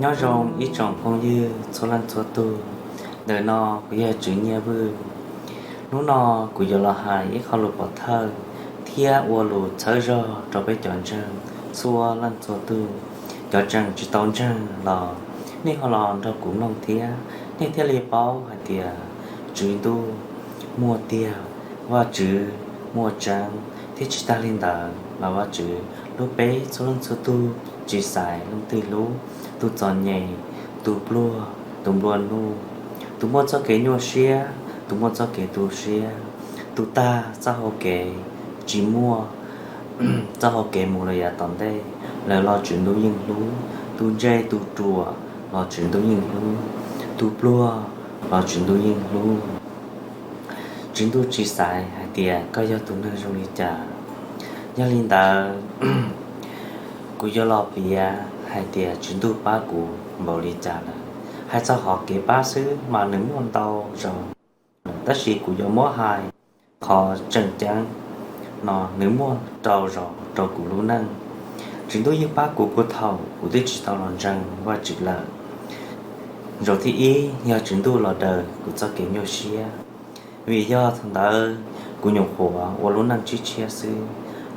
Nyob zoo ib tsoom phooj ywg txhua leej txhua tug, ntawm no kuv yog Tswv Nyiaj Vwj. Hnub no kuv yuav los hais ib qho lus pov thawj thiab ua lus txhawb zog rau peb cov ntseeg txhua leej txhua tug. Cov tseem tsis tau ntseeg los nej ho los nrog kuv mloog thiab nej thiaj li paub hais tias Tswv Ntuj muaj tiag, Vajtswv muaj tseeb, thiab tsis tag li ntawd los Vajtswv hlub peb txhua leej txhua tug, tsis xaiv leej twg hlub, tus txom nyem, tus pluag, tus nplua nuj, tus muaj txoj kev nyuaj siab, tus muaj txoj kev tu siab, tus tag txoj hau kev, tsis muaj txoj hau kev mus lawm yav tom ntej, lawv los Tswv Ntuj yeej hlub, tus ntse tus ruam los Tswv Ntuj yeej hlub, tus pluag los Tswv Ntuj yeej hlub. Tswv Ntuj tsis xaiv hais tias koj yog tus neeg zoo li cas. Yog li ntawd, kuv yuav los piav hais tias Tswv Ntuj pab kuv npaum li cas lawm. Hais txog qhov kev pab xwb mas nws muaj ntau zaus lawm, tab sis kuv yuav muab hais qhov tseem ceeb no nws muaj rau zaus rau kuv lub neej. Tswv Ntuj yeej pab kuv puag thaum kuv twb tsis tau los ntseeg Vajtswv lawm. Zaum thib ib yog Tswv Ntuj los daws kuv txoj kev nyuaj siab, vim yog thaum ntawd kuv nyuam qhuav ua lub neej tshiab tshiab xwb.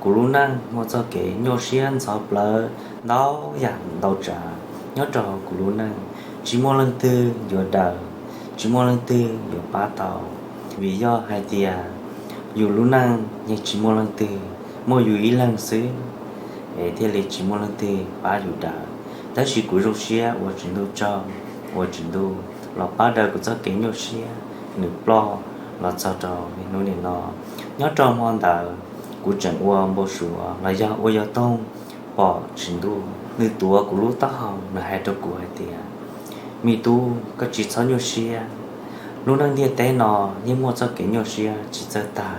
Kuv lub neej muaj txoj kev nyuaj siab ntxhov plawv ntau yam ntau tsav nyob rau hauv kuv lub neej, tsis muaj leej twg yuav daws, tsis muaj leej twg yuav pab tau. Vim yog hais tias yus lub neej yeej tsis muaj leej twg, muaj yus ib leeg xwb, es thiaj li tsis muaj leej twg pab yus daws. Tab sis kuv zoo siab ua Tswv Ntuj tsaug, ua Tswv Ntuj los pab daws kuv txoj kev nyuaj siab, nws ploj los txog rau hnub nim no. Nyob rau hmo ntawd kuv tseem ua npau suav los yog ua yog toog pom Tswv Ntuj, nws tuav kuv lub taub hau, nws hais rau kuv hais tias, me tub, koj tsis txhob nyuaj siab. Lub neej ntiaj teb no yeej muaj txoj kev nyuaj siab tsis txawj tag.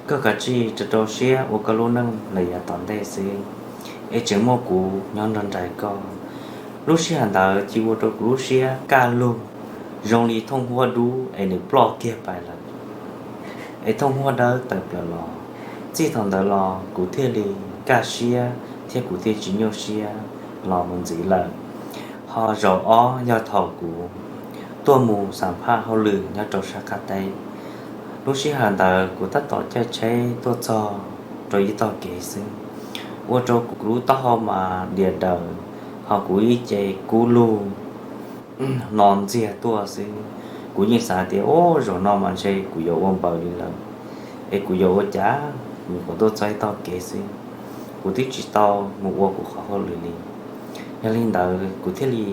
Koj kav tsij rau rau siab ua koj lub neej lawm yav tom ntej xwb, es tseem muaj kuv nyob nrog nraim koj. Lub sij hawm ntawd cia ua rau kuv lub siab kaj lug zoo li thooj huab dub es nws ploj kiag pais lawm, es thooj huab dawb tawm plaws los. Txij thaum ntawd los kuv thiaj li kaj siab thiab kuv thiaj tsis nyuaj siab los mus ntxiv lawm. Ho zaum ob yog thaum kuv tuaj mus xam phaj hauj lwm nyob rau sab qab teb. Lub sij hawm ntawd kuv tab tom caij tsheb tuaj txog rau ib tog kev xwb, ua rau kuv lub taub hau mas dias daws, ho kuv ib ce kub lug no ntxiag tuaj xwb. Kuv yeej xav tias, o, zaum no mas ntshe kuv yuav ua npaws li lawm, es kuv yuav ua cas, kuv nyuam qhuav tuaj txog ib tog kev xwb, kuv twb tsis tau mus ua kuv qhov hauj lwm li. Yog li ntawd kuv thiaj li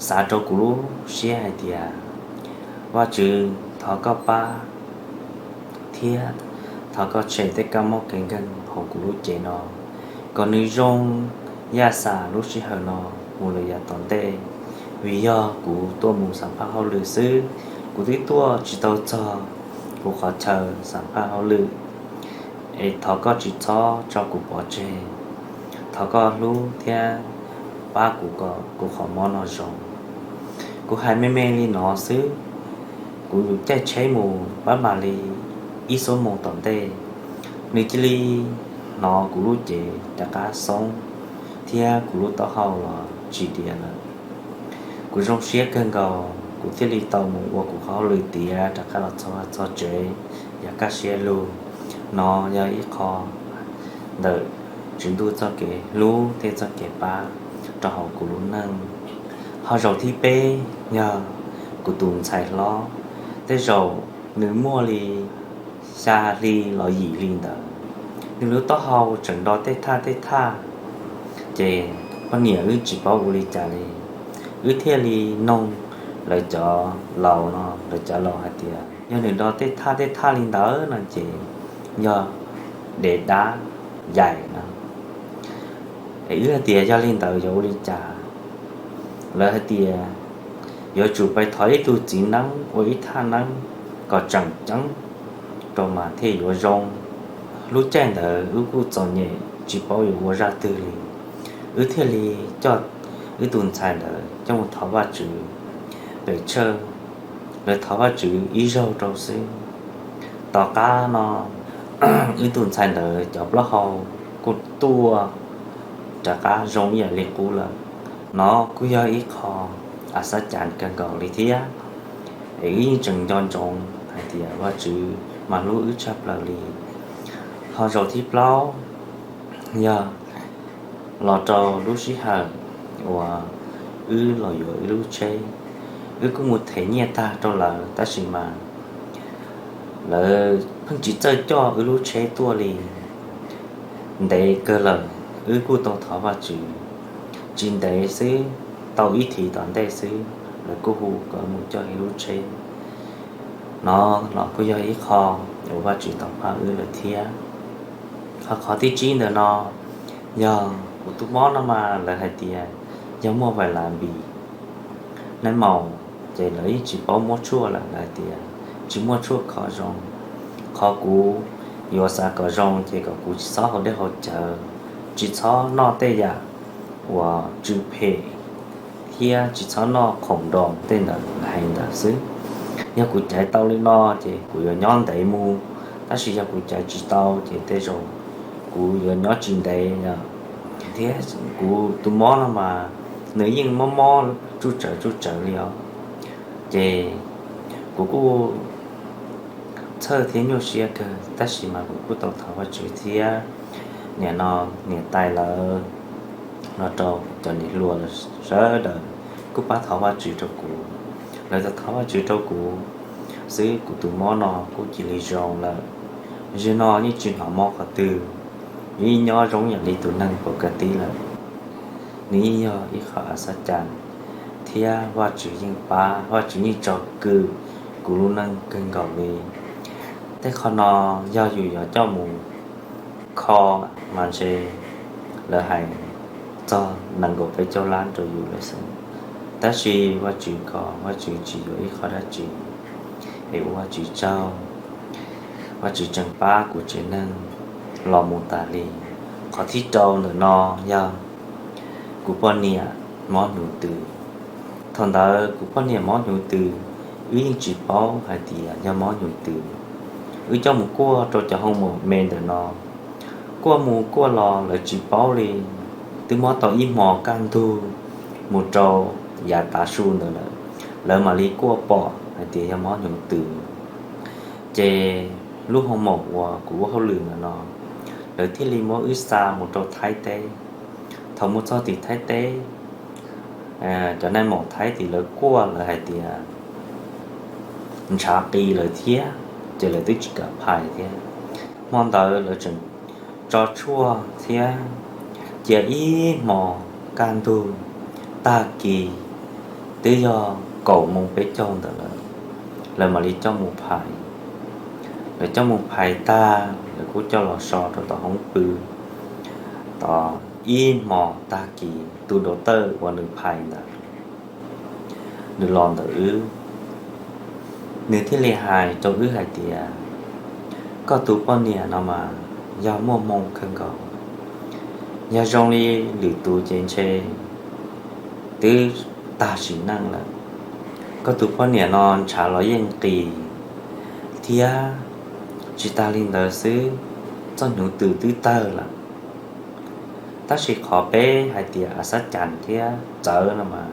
xav rau kuv lub siab hais tias, Vajtswv, thov koj pab thiab thov koj tshem tej kab mob kev nkeeg hauv kuv lub cev no, kom nws zoo yaj xam lub sij hawm no mus lawm yav tom ntej, vim yog kuv tuaj mus xam phaj hauj lwm xwb, kuv twb tuaj tsis tau txog kuv qhov chaw xam phaj hauj lwm, es thov koj tsis txhob tso kuv pov tseg, thov koj hlub thiab pab kuv kom kuv qhov mob no zoo. Kuv hais me me li no xwb, kuv caij tsheb mus pab mam li ib xuab moos tom ntej, nws cia li hnov kuv lub cev rov qab xoob thiab kuv lub taub hau los tsis dias lawm. Kuv zoo siab kawg nkaus, kuv thiaj li tau mus ua kuv qhov hauj lwm tiav rov qab los txog txog tsev, yog kaj siab lug. No yog ib qho ntawm Tswv Ntuj txoj kev hlub thiab txoj kev pab rau hauv kuv lub neej. Ho zaum thib peb yog kuv tus ntxhais hlob, tej zaum nws muaj li xya hli los yim hli ntawd, nws lub taub hau tseem nto tej thaj tej thaj, ces poj niam wb tsis paub ua li cas li, wb thiaj li noog lawv cov laus no, lawv cov laus hais tias yog nws nto tej thaj tej thaj li ntawd no ces yog dev dab yaim no. Es wb hais tias yog li ntawd yuav ua li cas? Lawv hais tias yuav tsum pais thov ib tug txiv neeb ua ib thaj neeb kom tseem ceeb rau mas thiaj yuav zoo. Lub caij ntawd wb kuj txom nyem tsis paub yuav ua zaj twg li, wb thiaj li coj wb tus ntxhais ntawd coj mus thov Vajtswv pem tshawj. Lawv thov Vajtswv ib zaug rau xwb, tom qab no wb tus ntxhais ntawd cov plaub hau kuj tuaj rov qab zoo ib yam li qub lawm. No kuj yog ib qho a xab cas kawg nkaus li thiab. Es wb yeej tseem nco ntsoov hais tias Vajtswv mas hlub wb tshaj plaws li. Ho zaum thib plaub yog los rau lub sij hawm uas wb los yuav wb lub tsheb, wb kuj mus them nyiaj tag rau lawv tab sis mas lawv pheej tsis txawj coj wb lub tsheb tuaj li. Ntev kawg lawm, wb kuj tau thov Vajtswv. Tsis ntev xwb, tau ib thiv tom ntej xwb lawv kuj hu kom mus coj wb lub tsheb. No los kuj yog ib qho uas Vajtswv tau pab wb lawm thiab. Ho qhov thib tsib ntawm no yog kuv tus mob no mas lawv hais tias yog muaj vais las npis nais maum, ces lawv yeej tsis paub muab tshuaj lawm, lawv hais tias tsis muaj tshuaj kho zoo. Qhov kuv yuav xav kom zoo ces kom kuv tsis txhob haus dej haus cawv, tsis txhob noj tej yam uas tsw phem thiab tsis txhob noj khoom nroo tej ntawd hais ntawd xwb. Yog kuv caiv tau li no ces kuv yuav nyob ntev mus, tab sis yog kuv caiv tsis tau ces tej zaum kuv yuav nyob tsis ntev os. Thiab kuv tus mob no mas nws yeej mob mob tsuj tsawv tsuj tsawv li os. Ces kuv kuj txhawj thiab nyuaj siab kawg tab sis mas kuv kuj tau thov Vajtswv thiab. Nim no niam tais lawv los rau cov niam hluas sawv daws kuj pab thov Vajtswv rau kuv. Lawv tau thov Vajtswv rau kuv xwb kuv tus mob no kuj cia li zoo lawm. Zaum no yeej tsis hnov mob qhov twg, yeej nyob zoo yam li tus neeg pov ka tib lawm. Nws yeej yog ib qho a xab cas thiab Vajtswv yeej pab, Vajtswv yeej tsom kwm kuv lub neej kawg nkaus li. Tej qho no yog yus yuav coj mus kho mas ntshe lawv hais txog nees nkaum peb caug lab rau yus lawm xwb. Tab sis Vajtswv ko, Vajtswv tsis yuav ib qho dab tsi, es ua Vajtswv tsaug. Vajtswv tseem pab kuv tsev neeg los mus tas li. Qhov thib rau ntawm no yog kuv poj niam mob hnyuv tws. Thaum ntawd kuv poj niam mob hnyuv tws, wb yeej tsis paub hais tias yog mob hnyuv tws. Wb coj mus kuaj rau cov hoo maum me ntawm no, kuaj mus kuaj los lawv tsis paub li. Twb mob tau ib hmo kaj ntug mus rau yav tav su ntawd lawm, lawv mam li kuaj pom hais tias yog mob hnyuv tws. Ces lub hoo maum uas kuv ua hauj lwm ntawm no, lawv thiaj li muab wb xa mus rau Thaib teb. Thaum mus txog tim Thaib teb, cov nais maum Thaib tim lawv kuaj lawv hais tias ntshav qis lawm thiab, ces lawv twb tsis kam phais thiab. Hmo ntawd lawv tseem tso tshuaj thiab cia ib hmo kaj ntug, tag kis twb yog kaum moos peb caug ntawd lawm, lawv mam li coj mus phais. Lawv coj mus phais tag lawv kuj coj los so rau tom hoob pw. Tom ib hmo tag kis tus dau tawj uas nws phais ntawd, nws los ntawm wb, nws thiaj li hais rau wb hais tias, koj tus poj niam no mas yog muaj hmoo kawg nkaus, yog zoo li lwm tus ces ntshe twb tag sim neej lawm. Koj tus poj niam no ntshav los yeej qis thiab, tsis tas li ntawd xwb, txoj hnyuv tws twb tawg lawm. Tab sis qhov peb hais tias a xab cas thiab txawv no mas,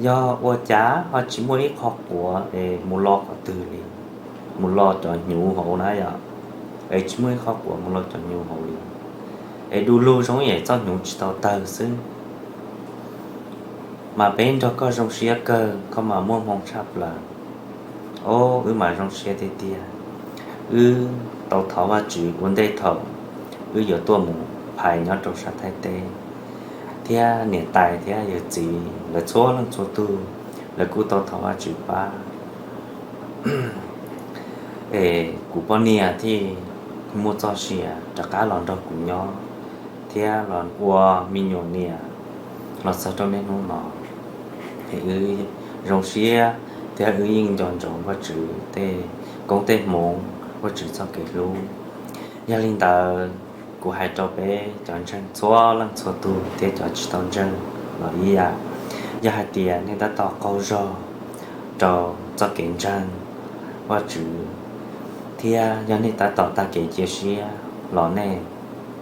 yog ua cas ho tsis muaj ib qho quav es mus lo qhov twg li, mus lo cov hnyuv hauv na yom, es tsis muaj ib qho quav mus lo cov hnyuv hauv li, es du lug zoo yam txoj hnyuv tsis tau tawg xwb. Mas peb nrog koj zoo siab kawg, koj mas muaj hmoo tshaj plaws. Ob, wb mas zoo siab tiag tiag. Wb tau thov Vajtswv ua ntej thaum wb yuav tuaj mus phais nyob rau sab Thaib teb, thiab niam tais thiab yawm txiv lawv txhua leej txhua tug, lawv kuj tau thov Vajtswv pab. Es kuv poj niam thiaj muaj txoj sia rov qab los nrog kuv nyob thiab los ua me nyuam niam los txog rau niaj hnub no. Es wb zoo siab thiab wb yeej nco ntsoov Vajtswv tej koob tej hmoov, Vajtswv txoj kev hlub. Yog li ntawd, kuv hais rau peb cov ntseeg txhua leej txhua tug thiab cov tsis tau ntseeg los ib yam, yog hais tias nej tab tom qaug zog rau txoj kev ntseeg Vajtswv, thiab yog nej tab tom tag kev cia siab los nej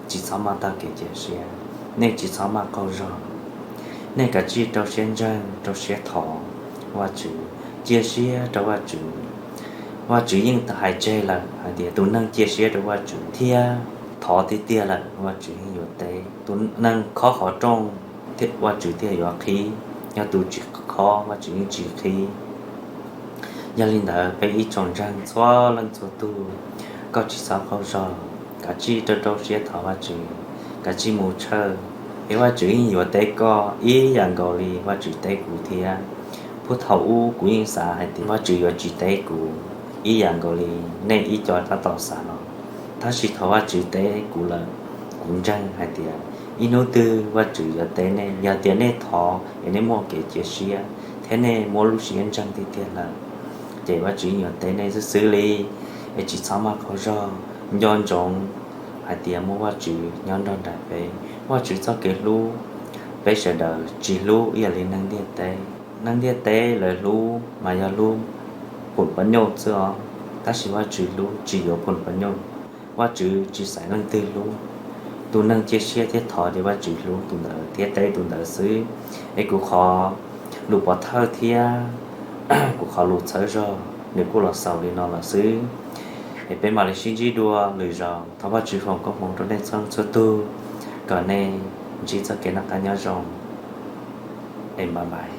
tsis txhob maj tag kev cia siab, nej tsis txhob maj qaug zog. Nej kav tsij rau siab ntseeg, rau siab thov Vajtswv, cia siab rau Vajtswv. Vajtswv yeej hais tseg lawm hais tias tus neeg cia siab rau Vajtswv thiab thov tiag tiag lawm, Vajtswv yeej yuav teb. Tus neeg khob qhov rooj, Vajtswv thiaj yuav qhib. Yog tus tsis khob, Vajtswv yeej tsis qhib. Yog li ntawd peb ib tsoom ntseeg txhua leej txhua tug, koj tsis txhob qaug zog, kav tsij rau rau siab thov Vajtswv, kav tsij mus tshawj, es Vajtswv yeej yuav teb koj ib yam nkaus li Vajtswv teb kuv thiab. Puag thaum ub kuv yeej xav hais tias Vajtswv yuav tsis teb kuv, ib yam nkaus li nej ib co tab tom xav no. Tab sis thaum Vajtswv teb kuv lawm, kuv ntseeg hais tias ib hnub twg Vajtswv yuav teb nej. Yog tias nej thov es nej muaj kev cia siab thiab nej muaj lub siab ntseeg tiag tiag lawm, ces Vajtswv yeej yuav teb nej xwb xwb li. Es tsis txhob maj qaug zog, nco ntsoov hais tias muaj Vajtswv nyob nrog nraim peb. Vajtswv txoj kev hlub peb sawv daws tsis hlub ib yam li neeg ntiaj teb. Neeg ntiaj teb lawv hlub mas yog hlub phum pab nyuj xwb os, tab sis Vajtswv hlub tsis yuav phum pab nyuj. Vajtswv tsis xaiv leej twg hlub. Tus neeg cia siab thiab thov ces Vajtswv hlub tus ntawd thiab teb tus ntawd xwb. Es kuv qhov lus pov thawj thiab kuv qhov lus txhawb zog nws kuj los xaus li no lawm xwb. Es peb mam li sib ntsib dua lwm zaus. Thov Vajtswv foom koob hmoov rau nej txhua leej txhua tug, kom nej ntsib txoj kev noj qab nyob zoo. Es bye bye.